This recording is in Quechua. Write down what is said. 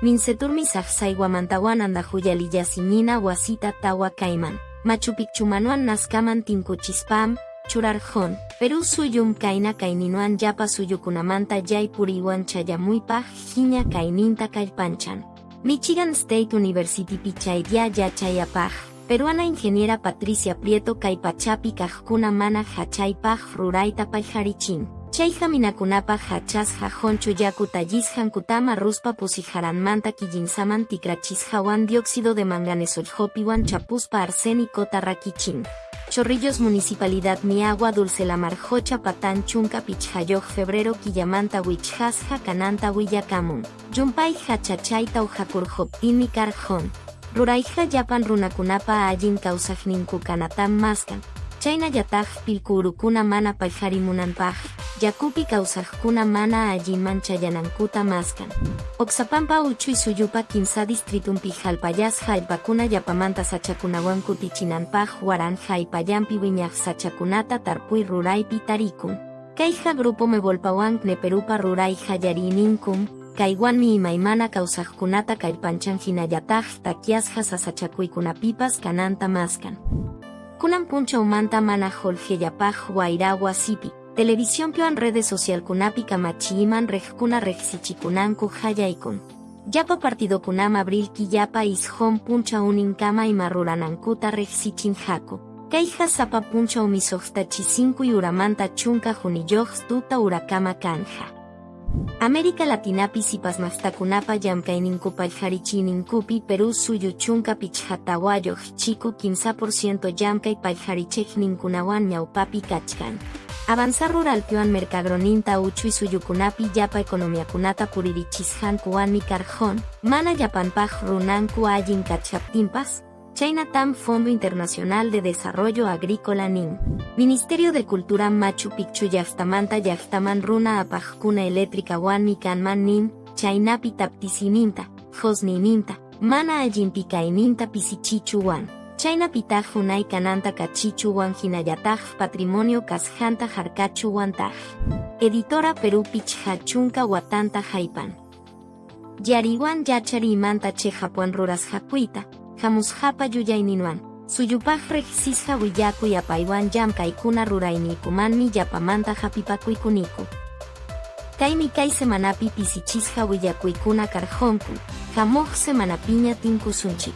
Minceturmi Sacsayhuamantawan Andahuyalillasiñina wasita tawa kayman, Machu Picchumanwan Nazcaman tinkuchispam, churarqun. Perú suyum kayna kayninwan llapa suyukunamanta yay puriywan chayamuypaq hiña kayninta kallpanchan. Michigan State Universitypi chaylla yachay apaq, peruana ingeniera Patricia Prieto kay pachapi kaqkuna mana hachaypaq rurayta pallharichin. Chay haminakunapaq hachasqa honcho yaku tallisqankutama ruspa pusiharanmanta killinsaman tikrachisqawan dióxido de manganesollhopiwan chapuspa arsénicota rakichin. Chorrillos Municipalidad mi agua dulce la marjocha patan chunka pichqayuq febrero killamanta wichqasqa kananta willakamun. Llumpay hachachayta uhakurquptinmi karqun. Rurayqa llapan runakunapa allin kawsaqninku kanatam maskan. Chaynallataq pillku urukuna mana pallharimunanpaq, yakupi kawsaqkuna mana allinman chayanankuta maskan. Oxapampa uchuy suyupa kimsa distritunpi hallpallasqa allpakuna yapamanta sachakunawan kutichinanpaq waranqa allpallanpi wiñaq sachakunata tarpuy ruraypi tarikun. Kayqa Grupo Mevolpawan Cneperupa ruray qallariyninkum, kaywanmi imaymana kawsaqkunata kallpanchan hinallataq takyasqa sasachakuykunapipas kananta maskan. Kunan punchawmanta mana qullqillapaq wayra wasipi, televisionpiwan redes socialkunapi kamachiyman riqkuna riqsichikunanku qallaykun. Llapa partidokunam abril killapa isqun punchawninkama ima ruranankuta riqsichinqaku. Kayqa sapa punchawmi suqta chisinkuy uramanta chunka juniyuq tuta urakama kanqa. América Latinapi sipasmaqtakunapa llamkayninkupallharichiyninkupi Perú suyu 14 chiku 3% llamkay pallharichiqninkunawan ñawpapi kachkan. Avanzar ruralpiwan mercagroninta uchuy suyukunapi llapa economiakunata puririchisqankuwanmi karqun, mana llapanpaq runanku allin kachkaptinpas, Chaynatam Fondo Internacional de Desarrollo Agrícola nin. Ministerio de Cultura Machu Picchu llaqtamanta llaqtaman runa apaqkuna eléctricawanmi kanman nin, chaynapi taptisiyninta, qusniyninta, mana allinpi kayninta pisichichuwan. Chaynapitaq unay kananta kachichuwan hinallataq patrimonio kasqanta harkachuwantaq. Editora Perú 50 watanta haypan. Yariwan yachariymanta chiqapwan rurasqakuyta, hamusqapa yuyayninwan, suyupaq riqsisqa willakuy apaywan llamkaykuna rurayniykumanmi llapamanta hapipakuykuniku. Kaymi kay semanapi pisichisqa willakuykuna karqunku, hamuq semanapiña tinkusunchik.